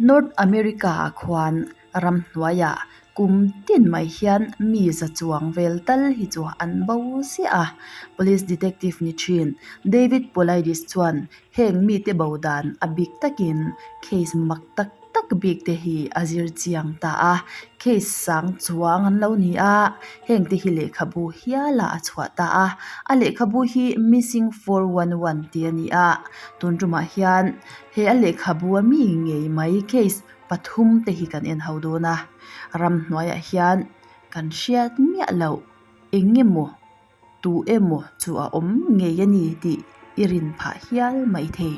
North America-ah khuan ramhnuaiah kum tin mai hian mi za chuang vel tal hi chu an bo ziah a. Police detective ni thin David Paulides chuan heng mite bo dan a bik takin case mak tak tak bik te hi a zir chiang ta a, case sang chuang an lo ni a, heng te hi lehkhabu hial ah a chhuah ta a, a lehkhabu hi missing 411 tih a ni a, tun tumah hian he a lehkhabu a mi ngei mai case pathum te hi kan en ho dawn a, ramhnuaiah hian kan hriat miah loh eng emaw tu emaw chu a awm ngei a ni tih i rin phah hial maithei.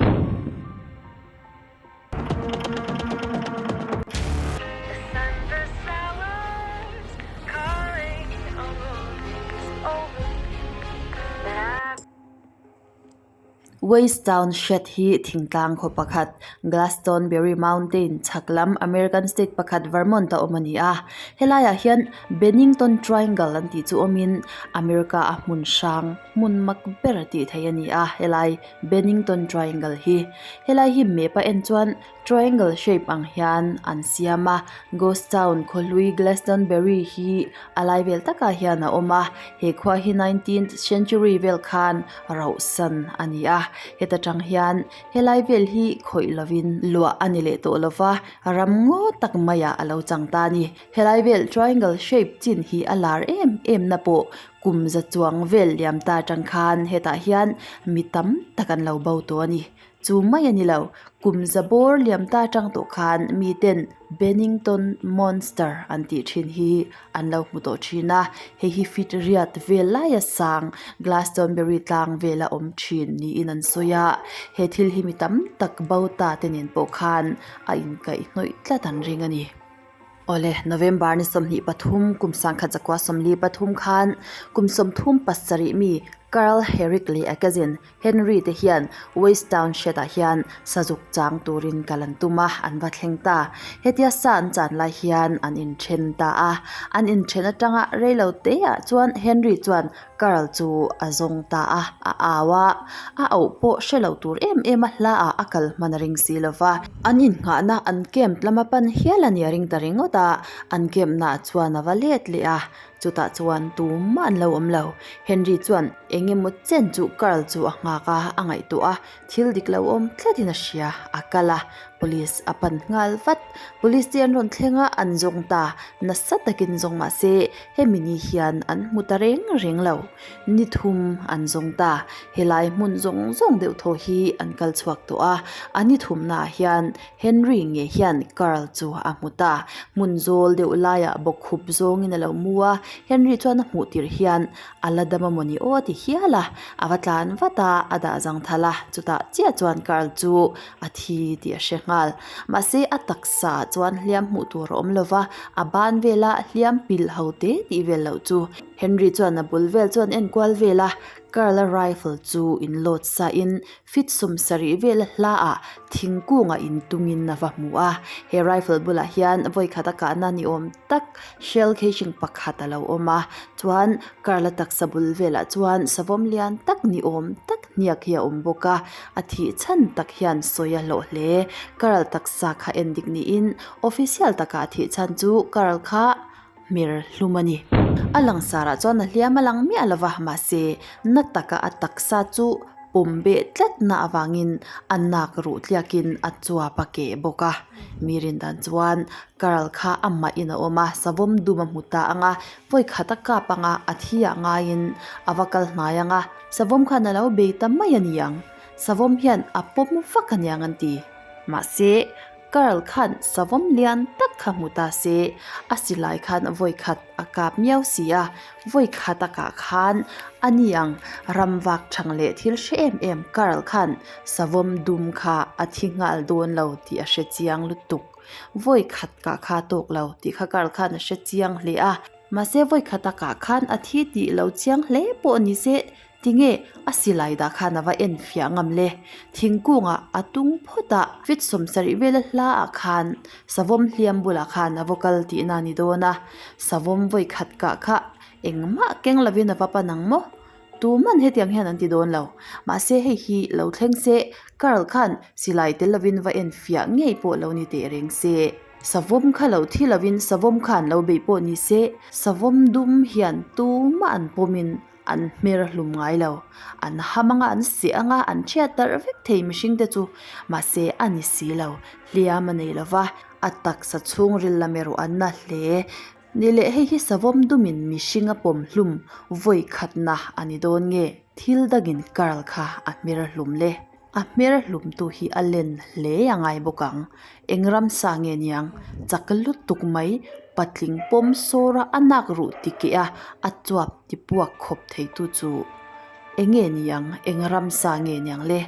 Waystone Shed hi thingtlang khaw pakhat, Glastonbury Mountain chhak lam American state pakhat Vermont a awm a ni a. Helaiah hian Bennington Triangle an tih chu awmin America a hmun hrang hmun mak ber tih theih a ni a helai Bennington Triangle hi. Helai hi map a en chuan Triangle shape ang hian an siam a, Ghost Town khawhlui Glastonbury hi a lai vel takah hian a awm a, he khua hi nineteenth century vel khan rauhsan a ni a, heta tang hian helai vel hi khawih lovin luah a ni leh tawh lova, ram ngaw tak maiah a lo chang ta a ni. Helai vel triangle shape chin hi a lar em em na pawh kum za chuang vel liam ta tang khan hetah hian mi tam tak an lo bo tawh a ni. Chu mai a ni lo, kum za bawr liam ta atang tawh khan miten Bennington Monster an tih thin hi an lo hmu tawh thin a, hei hi fit riat vel laia sang Glastonbury tlang vela awm thin niin an sawi a, he thil hi mi tam tak bo ta te nen pawh khan a inkaihhnawih tlat an ring a ni. Awle, November ni 23 kum sangkhat zakua 43 khan kum 37 mi Carl Herrick leh a cousin Henry te hian Waste Town Shed ah hian sazuk chang turin kal an tum a, an va thleng ta. Hetia sa an chan lai hian an inthen ta a, an inthen atanga reilo te ah chuan Henry chuan Carl chu a zawng ta a, a au a, a auh pawh hre lo tur em em a hla ah a kal hman a ring si lo va. An innghahna an camp lama pan hial a ni a ring ta ringawt a, an camp naah chuan a va let leh a, chutah chuan tumah an lo awm lo. Henry chuan eng emaw chen chu Carl chu a nghak a, a ngaihtuah a, thil dik lo awm tlatin a hria, a kal a, Police a pan nghal vat. Police te an rawn thleng a, an zawng ta. Nasa takin zawng mah se, hemi ni hian an hmu ta reng reng lo. Ni thum an zawng ta. Helai hmun zawng zawng deuh thaw hi an kal chhuak tawh a. A ni thumnaah hian Henry nge hian Carl chu a hmu ta. Hmun zawl deuh laiah bawkkhup zawngin a lo mu a. Henry chuan a hmuh tirh hian a la dam a mawni aw a ti hial a. A va tlan vat a, a dah zang thal a. Chutah chiah chuan Carl chu a thi tih a hre nghal. Mahse a taksa ah chuan hliam hmuh tur a awm lo va, a ban vela hliam pilh ho te tih vel loh chu. Henry chuan a bul vel chuan en kual vel a, Carl-a rifle chu in load sa in feet 70 vela hla ah thingkung ah in tung in a va hmu a. He rifle bulah hian vawikhat a kahna ni awm tak shell casing pakhat a lo awm a, chuan Carl-a taksa bul velah chuan savawm lian tak ni awm tak hniak hi a awm bawk a, a thih chhan tak hian sawi a hlawh hle. Carl taksa kha en dik niin official taka a thih chhan chu Carl kha hmer hlum a ni. A langsarah chuan a hliam a lang miah lo va, mahse na taka a taksa chu pawm beh tlatna avangin a nak ruh tliakin a chuap a keh bawk a. Mi rin dan chuan Carl kha amah in a awm a, savawm dum a hmu ta ang a, vawi khat a kap ang a, a thi ah ngaiin a va kal hnai ang a. Savawm khan a lo bei ta mai a ni ang. Savawm hian a pawm vak a niang an ti. Mahse, Carl khan savawm lian tak kha hmu ta se, a silai khan vawi khat a kap miau si a, vawi khat a kah khan a ni ang. Ram vak thang leh thil hre em em Carl khan savawm dum kha a thi nghal dawn lo tih a hre chiang lutuk. Vawi khat kah kha a tawk lo tih kha Carl khan a hre chiang hle a. Mahse vawi khat a kah khan a thi tih lo chiang hle pawh ni se, tinge a silai dah khan a va en fiah ngam le. Thingkungah a tung phawt a, feet 70 vela hla ah khan savawm hliam bulah khan a va kal tihna a ni dawn a, savawm vawi khat kah kha engmah keng lovin a va pan ang maw? Tuman hetiang hian an ti dawn lo. Mahse hei hi lo thleng se, Carl khan silai tel lovin va en fiah ngei pawh lo ni teh reng se. Savawm kha lo thi lovin savawm khan lo beih pawh ni se, savawm dum hian tumah an pawmin an hmer hlum ngai lo. An ham anga an seh anga an thiat darh vek thei mihring te chu. Mahse a ni si lo, hliam a nei lova, a taksa chhungril lam erawh an na hle. Ni leh hei hi savawm dumin mihring a pawm hlum vawi khatna a ni dawn nge? Thil dangin Carl kha a hmer hlum le. A hmer hlumtu hi a len hle a ngai bawk ang. Eng ramsa nge niang? Chak lutuk mai, patling pawm sawra a nak ruh ti keh a, a chuap ti puak khawp theitu chu eng nge niang? Eng ramsa nge niang le?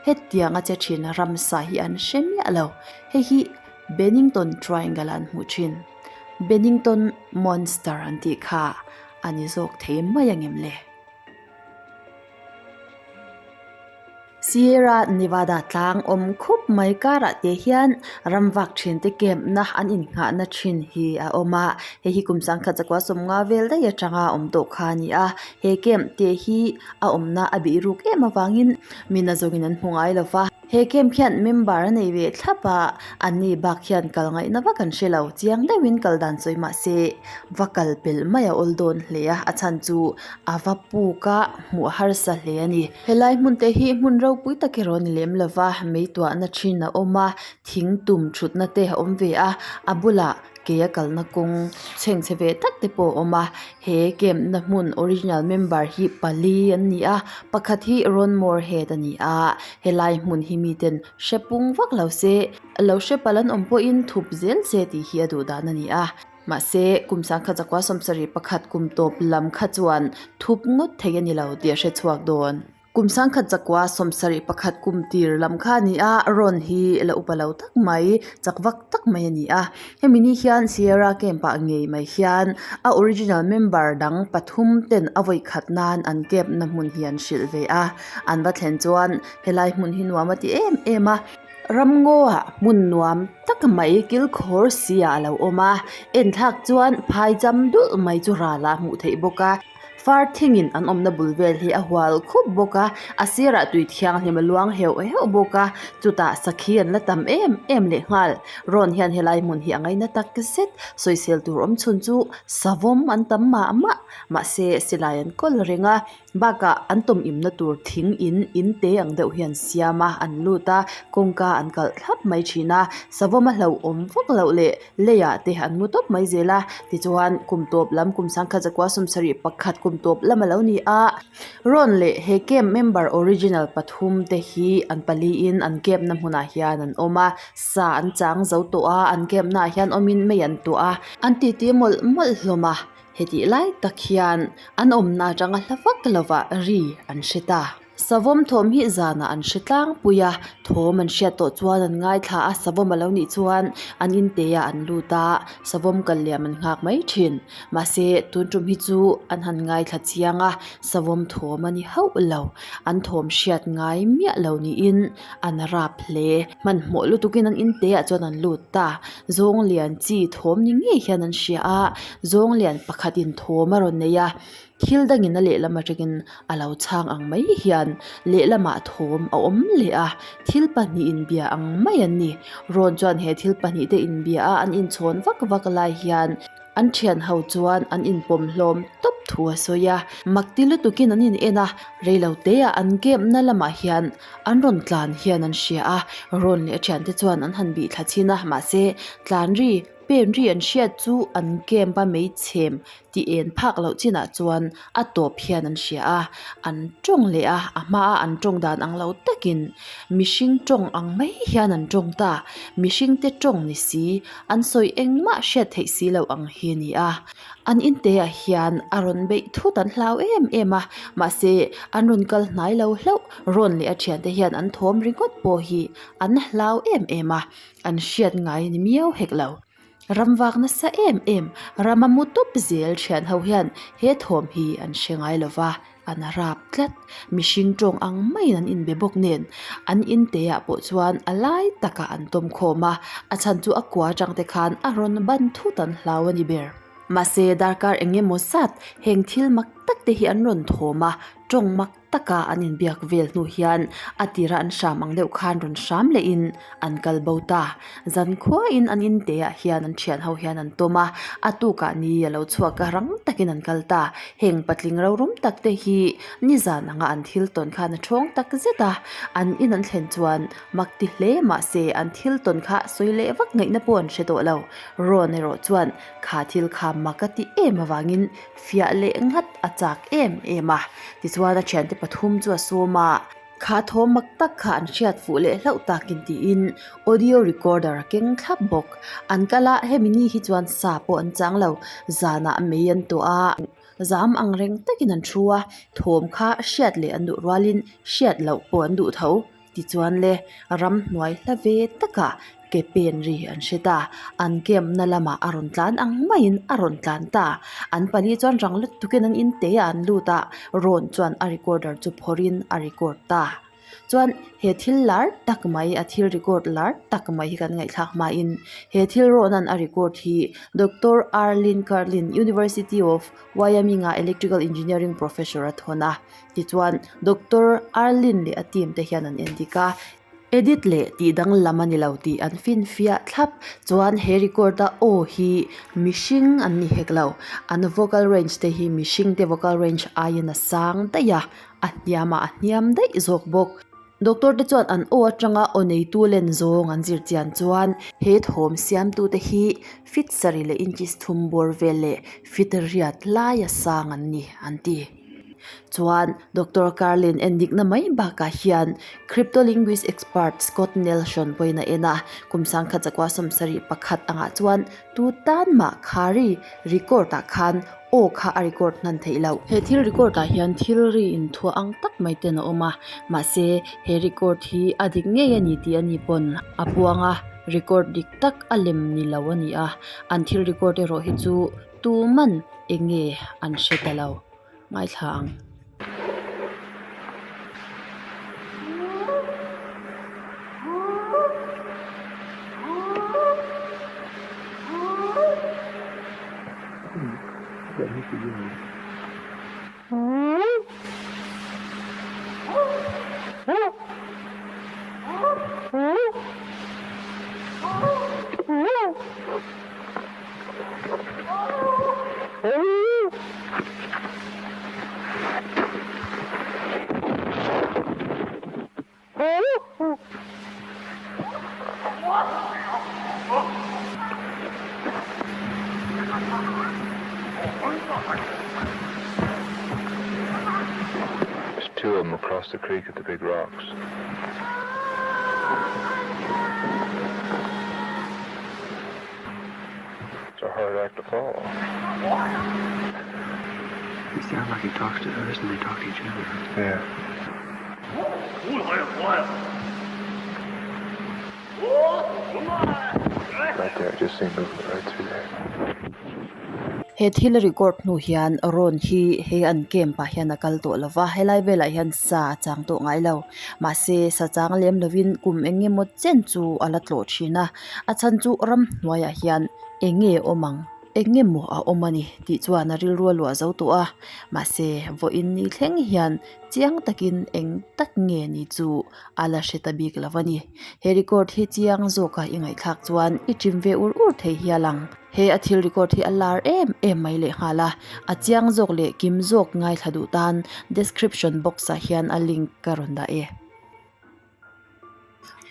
Hetianga che thin ramsa hi an hre miah lo. Hei hi Bennington Triangle ah an hmuh thin. Bennington Monster an tih kha a ni zawk thei mai angem le? Sierra Nevada tlang awm khup mai karah te hian ram vak thin te camp na an innghahna thin hi a awm a, hei hi kum sangkhat zakua sawmnga vel daih atanga awm tawh kha a ni a, he camp te hi a awmna a bih ruk em avangin mi nazawngin an hmu ngai lo va. He camp hian member a nei ve thlap a, anni bak hian kal ngaihna vak an hre lo, chiang deuhin kal dan sawi mah se va kal pelh mai a awl dawn hle a, a chhan chu a va puk a, hmuh a harsa hle a ni. Helai hmun te hi hmun ropui tak erawh a ni lem lo va, mei tuahna thin a awm a, thing tum thutna te a awm ve a, a bulah ke a kalna kawng chhengchhe ve tak te pawh a awm a he camp na hmun original member hi pali an ni a pakhat hi Ron Morehead a ni a helai hmun hi miten hre pung vak lo se lo hre palh an awm pawhin thup zel se tih hi a duh dan a ni a mahse kum sangkhat zakua sawmsarih pakhat kum tawp lam kha chuan thup ngawt thei a ni lo tih a hre chhuak dawn. Kum sangkhat zakua 71 kum tir lam kha a ni a, Ron hi la upa lo tak mai, chak vak tak mai a ni a. Hemi ni hian Sierra Camp ah ngei mai hian a original member dang pathum ten a vawi khat nan an camp na hmun hi an hrilh ve a. An va thlen chuan helai hmun hi nuam a ti em em a. Ramngaw ah hmun nuam tak mai kilkhawr si ah a lo awm a, enthlak chuan phai cham dulh mai chu ral ah a hmuh theih bawk a. Far thingin an awmna bul vel hi a hual khup bawk a, a sirah tui thianghlim a luang heuh heuh bawk a, chutah sakhi an la tam em em leh nghal. Rawn hian helai hmun hi a ngaina tak zet, sawisel tur awm chhun chu savawm an tam mah mah, mahse silai an kawl reng a, bakah an tawm imna tur thing in in te ang deuh hi an siam a, an lut a, kawngka an kalh thlap mai thin a, savawm a hlauhawm vak loh leh Leiah te an mu tawp mai zel a, tichuan kum tawp lam kum sangkhat zakua 71 kum tawp lam a lo ni a. Ron leh he camp member original pathum te hi an paliin an camp na hmunah hian an awm a, sa an chang zo tawh a, an camp naah hian awmin mei an tuah a, an titi mawlh mawlh hlawm a, hetih lai tak hian an awmna atanga hla vak lovah ri an hre ta. Savawm thawm hi zanah an hre tlangpui a, thawm an hriat tawh chuan an ngaithla a, savawm a lo nih chuan an inte ah an lut a, savawm kal liam an nghak mai thin. Mahse, tun tum hi chu an han ngaithla chiang a, savawm thawm a ni hauh lo. An thawm hriat ngai miah lo niin an rap hle. Hmanhmawh lutukin an inte ah chuan an lut ta. Zawng lian chi thawm ni ngei hian an hria a, zawng lian pakhatin thawm a rawn nei a. Thil dangin a lehlam atangin a lo chhang ang mai hian lehlamah thawm a awm leh a, thil pahnih inbia ang mai an ni. Rawn chuan he thil pahnih te inbia a an inchhawn vak vak lai hian an thian ho chuan an inpawm hlawm tawp thu a sawi a, mak ti lutukin an in en a, reilo teah an camp na lamah hian an rawn tlan hian an hria a, Rawn leh a thiante chuan an han bih thla chhin a, mahse tlan ri Pen ri an hriat chu an camp a meichhem tih en phak loh chinah chuan a tawp hian an hria a, an tawng leh a, a hmaa an tawng dan ang lo takin mihring tawng ang mai hian an tawng ta, mihring te tawng ni si, an sawi engmah hriat theih si loh ang hi a ni a. An inte ah hian a rawn beih thut an hlau em em a, mahse an rawn kal hnai lo hlauh, rawn leh a thiante hian an thawm ringawt pawh hi an hlau em em a. An hriat ngai ni miau hek lo. Ram vak nasa em em, ram a mu tawp zel thian ho hian he thawm hi an hre ngai lo va, an rap tlat. Mihring tawng ang maiin an inbe bawk nen, an inte ah pawh chuan a lai takah an tawm khawm a, a chhan chu a kua atang te khan a rawn ban thut an hlau a ni ber. Mahse darkar eng emaw zat heng thil mak tak te hi an rawn thawm a, tawng mak taka an inbiak vel hnu hian a tira an hram ang deuh khan rawn hram lehin an kal bo ta. Zan khuain an inte ah hian an thian ho hian an tawm a, a tukah ni a lo chhuak a rang takin an kal ta. Heng patling rorum tak te hi nizan anga an thil tawn khan a thawng tak zet a, an in an thlen chuan mak ti hle mahse an thil tawn kha sawi leh vak ngaihna pawh an hre tawh lo. Rawn erawh chuan kha thil kha mak a ti em avangin fiah leh nghat a chak em em a. Tichuan a thiante pathum chu a sawm a, kha thawm mak tak kha an hriat fuh leh hlauh takin tiin audio recorder a keng thlap bawk. An kal a, hemi ni hi chuan sa pawh an chang lo, zanah mei an tuah a, zam ang reng takin an thu a, thawm kha hriat leh an duh rualin hriat loh pawh an duh tho. Tichuan le, ramhnuai hla ve takah ke pen ri an hre ta. An camp na lamah a rawn tlan ang maiin a rawn tlan ta. An pali chuan rang lutukin an inte ah an lut a, rawn chuan a recorder chu phawrhin a record ta. Chuan he thil lar tak mai, a thil record lar tak mai hi kan ngaihthlak hmain he thil rawhna'n a record hi Doctor Arlene Carlin, University of Wyoming-a Electrical Engineering Professor a thawn a. Tichuan, Doctor Arlene leh a team te hian an endik a, edit leh tih danglam a ni lo tih an finfiah thlap. Chuan he record a aw hi mihring an ni hek lo, an vocal range te hi mihring te vocal range aiin a sang daih a, a hniam ah a hniam daih zawk bawk. Doctor te chuan an aw atanga aw neitu len zawng an zir chian chuan he thawm siamtu te hi fit sarih leh inches thum bawr vel leh fit riat laia sang an ni an ti. Chuan Doctor Carlin endikna mai bakah hian cryptolinguist expert Scott Nelson pawhin a en a, kum sangkhat zakua sawmsarih pakhat angah chuan tu tan mah khari record ah khan aw kha a record hnan theih loh. He thil record ah hian thil ri inthuah ang tak mai ten a awm a, mahse he record hi a dik ngei a ni tih a ni pawn a puang a, record dik tak a lem ni lo a ni a, an thil record erawh hi chu tuman eng nge an hre ta lo. Ngaithla ang. There's two of them across the creek at the big rocks. It's a hard act to follow. He sounds like he talks to us and they talk to each other. Yeah. Right there, just seen movement right through there. He thil record hnu hian rawn hi he an camp ah hian a kal tawh lova helai velah hian sa a chang tawh ngai lo mahse sa chang lem lovin kum eng emaw chen chu a la tlawh thin a a chhan chu ramhnuaiah hian eng nge awm ang eng nge maw a awm a ni tih chuan a rilru a luah zo tawh a mahse vawiin ni thleng hian chiang takin eng tak nge ni chu a la hre ta bik lo a ni he record hi chiang zawka i ngaihthlak chuan i ṭim ve ur ur thei hial ang he a thil record hi a lar em em mai leh nghal a a chiang zawk leh kim zawk ngaithla duh tan description box ah hian a link ka rawn dah e.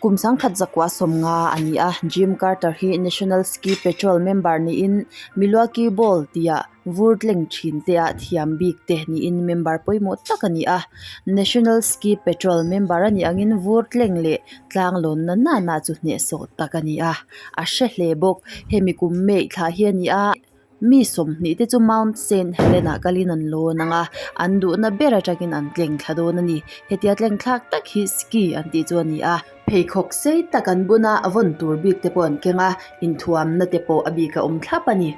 Kum sangkhat zakua sawmnga a ni a, Jim Carter hi National Ski Patrol member niin Milwaukee Bowl tia vur tleng thin te ah thiam bik te niin member pawimawh tak a ni a. National Ski Patrol member a nih angin vur tleng leh tlang lawn na nana chu hnehsawh tak a ni a, a hre hle bawk. Hemi kum May thla hi a ni a. Mi sawmhnih te chu Mount Saint Helena kalin an lawn ang a, an duhna ber atangin an tleng thla dawn a ni. Hetia tleng thlak tak hi ski an tih chu a ni a. Pheikhawk sei tak an bun a, vawn tur bik te pawh an keng a, inthuamna te pawh a bik a awm thlap a ni.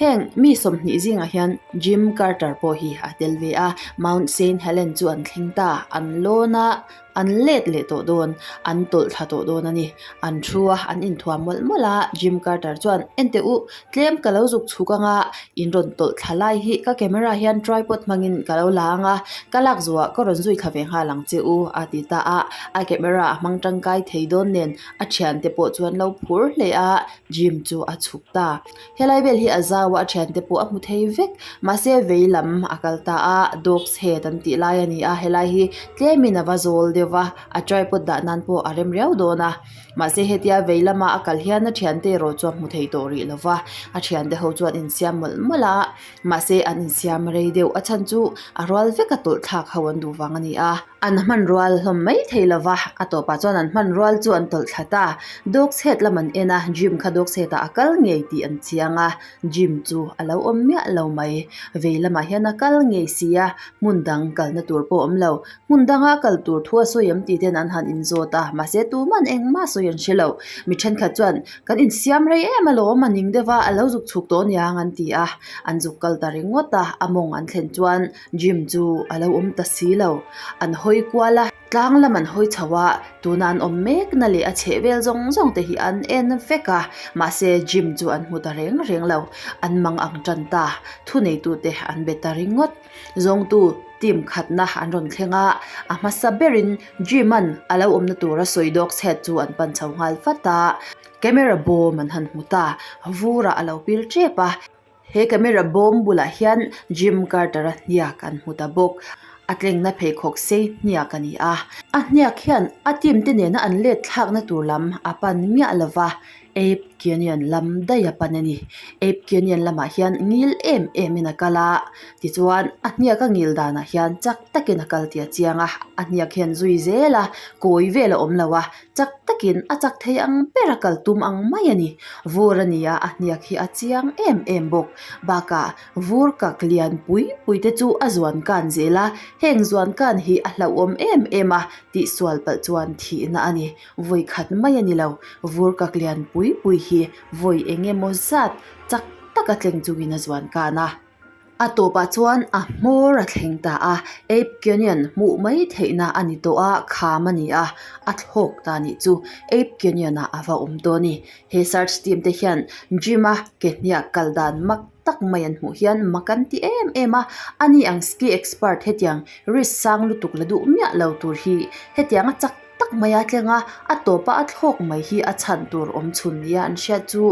Heng mi 20 zingah hian Jim Carter pawh hi a tel ve a, Mount Saint Helen chu an thleng ta, an lawn a. An let leh tawh dawn, an tawlh thla tawh dawn a ni. An thu a, an inthuam mawlh mawlh a, Jim Carter chuan, Enteh u, tlem ka lo zuk chhuk ang a, in rawn tawlh thla lai hi ka camera hian tripod hmangin ka lo la ang a, ka lak zuah ka rawn zui thla ve nghal ang che u, a ti ta a. A camera a hmang tangkai thei dawn nen a thiante pawh chuan lo phur hle a, Jim chu a chhuk ta. Helai vel hi a zau a, a thiante pawh a hmu thei vek. Mahse vei lam a kal ta a, dog's head an tih lai a ni a, helai hi tlemin a va zawl deuh va, a tripod dah nan pawh a rem riau dawn a. Mahse hetia vei lama a kal hian a thiante erawh chu a hmu thei tawh rih lo va, a thiante ho chuan insiam mawlh mawlh a, mahse an insiam rei deuh a chhan chu a rual vek a tawlh thlak ho an duh vang a ni a. An hman rual hlawm mai thei lo va, a tawpah chuan an hman rual chu an tawlh thla ta. Dog chhet lam an en a, Jim kha dog chhetah a kal ngei tih an chiang a, Jim chu a lo awm miah lo mai. Vei lamah hian a kal ngei si a, hmun dang kalna tur pawh a awm lo. Hmun danga kal tur thu a sawi em tih ten an han inzawt a, mahse tuman engmah sawi an hre lo. Mi thenkhat chuan, Kan insiam rei em alawm, a ning deuh a, a lo zuk chhuk tawh aniang an ti a. An zuk kal ta ringawt a, a mawng an thlen chuan Jim chu a lo awm ta si lo. An hawi kual a, tlang lam an hawi chho a, tuna an awm mekna leh a chheh vel zawng zawng te hi an en vek a, mahse Jim chu an hmu ta reng reng lo. An mang ang tan ta, thuneitute an be ta ringawt. Zawngtu team khatna an rawn thleng a, a hmasa berin Jim-a'n a lo awmna tura sawi dawk chhet chu an pan chho nghal vat a, camera bawm an han hmu ta, vurah a lo pil tep a. He camera bawm bulah hian Jim Carter-a hniak an hmu ta bawk. A tlengna pheikhawk sei hniak a ni a. A hniak hian a team te nena an let thlakna tur lam a pan miah lo va, Ape Canyon lam daih a pan a ni. Ape Canyon lamah hian ngil em em in a kal a, tichuan a hniak a ngil danah hian chak takin a kal tih a chiang a, a hniak hian zui zel a, kawi vel a awm lo a, Chak takin a chak thei ang ber a kal tum ang mai a ni. Vur a ni a, a hniak hi a chiang em em bawk. Bakah vur kak lian pui pui te chu a zuan kan zel a, heng zuan kan hi a hlauhawm em em a, tihsual palh chuan thihna a ni. Vawi khat mai a ni lo, vur kak lian pui pui hi vawi eng emaw zat chak taka tleng chungin a zuan kan a. A tawpah chuan a hmawr a thleng ta a, Ape Canyon hmuh mai theihna a ni tawh a, kham a ni a, a thlawk ta nih chu Ape Canyon ah a va awm tawh a ni. He search team te hian Jim a ke hniak kal dan mak tak mai an hmuh hian mak an ti em em a, ani ang ski expert hetiang risk sang lutuk la duh miah lo tur hi hetiang a chak tak mai a tleng a, a tawpa a thlawk mai hi a chhan tur awm chhun nia an hriat chu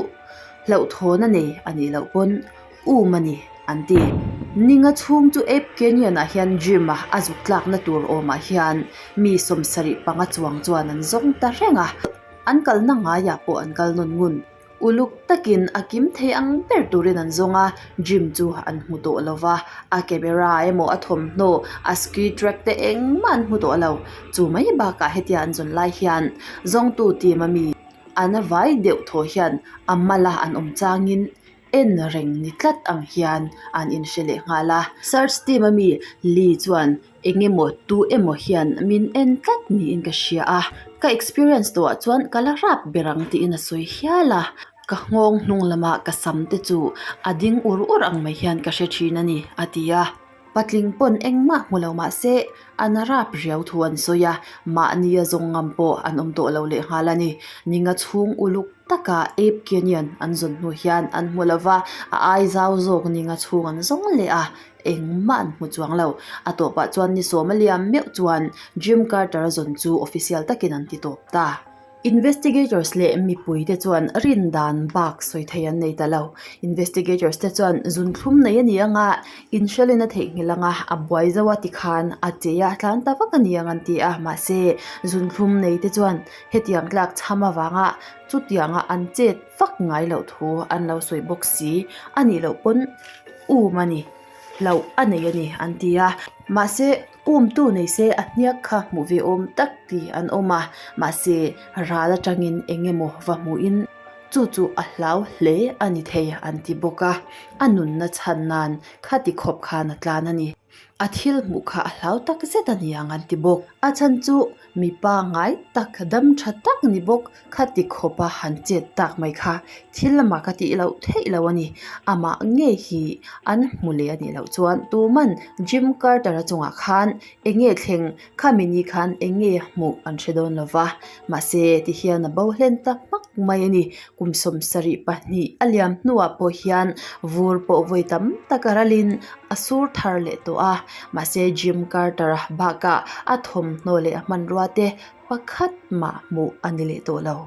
hlauhthawn a nei a nih loh pawn. Um a ni, an ti. Ninga chhung chu Ape Canyon-ah hian gym-a a zuk tlakna tur awmah hian mi 75 chuang chuan an zawng ta reng a, an kalna ngaiah pawh an kal nawn ngun. Uluk takin a kim thei ang ber turin an zawng a, gym chu an hmu tawh lo va, a camera emaw a thawmhnaw, a ski track te engmah an hmu tawh lo. Chu mai bakah hetia an zawn lai hian zawngtu team-a mi an vai deuh thaw hian a mala an awm changin en reng ni tlat ang hian an inhre leh nghal a. Search team a mi Lee chuan eng emaw tu emaw hian min en tlat niin ka hria a, ka experience tawhah chuan ka la rap ber ang tiin a sawi hial a. Ka nghawng hnung lama ka sam te chu a ding ur ur ang mai hian ka hre thin a ni, a ti a. Patling pawn engmah hmu lo mah se an rap riau thu an sawi a, mahni a zawng ngam pawh an awm tawh lo lehnghal a ni. Ninga chhung uluk taka Ape Canyon an zawn hnu hian an hmu lo va, a ai zau zawk ninga chhung an zawng leh a, engmah an hmu chuang lo. A tawpah chuan ni sawm a liam meuh chuan Jim Carter a zawn chu official takin an ti tawp ta. Investigators leh mipui te chuan rin dan bak sawi thei an nei ta lo. Investigators te chuan zunthlum nei a ni ang a, inhrelin a theihnghilh ang a, a buai zo a tikhan a chei a tlan ta vak a ni ang an ti a, mahse zunthlum nei te chuan hetiang tlak chham avanga chutianga an chet vak ngai loh thu an lo sawi bawk si a nih loh pawn um a ni hlauh a nei a ni an ti a, mahse. Umtu nei se a hniak kha hmuh ve awm tak tih an awm a, mahse ral atangin eng emaw va hmuhin chu chu a hlau hle a ni thei an ti bawk a, a nunna chhan nan khati khawp khan a tlan a ni. A thil hmuh kha a hlau tak zet a ni ang an ti bawk. A chhan chu mipa ngai tak dam tha tak ni bawk kha ti khawp a han chet tak mai kha thil lamah ka tih loh theih loh a ni. Amah ngei hi an hmu leh a nih loh chuan tuman Jim Carter-a chungah khan eng nge thleng khami ni khan eng nge hmuh an hre dawn lo va. Mahse tihian a bo hlen ta hmak mai a ni. Kum 72 a liam hnuah pawh hian vur pawh vawi tam tak a ralin a sur thar leh tawh a. Mahse Jim Carter-a bakah a thawmhnaw leh a hmanrua te pakhat mah hmuh a ni leh tawh lo.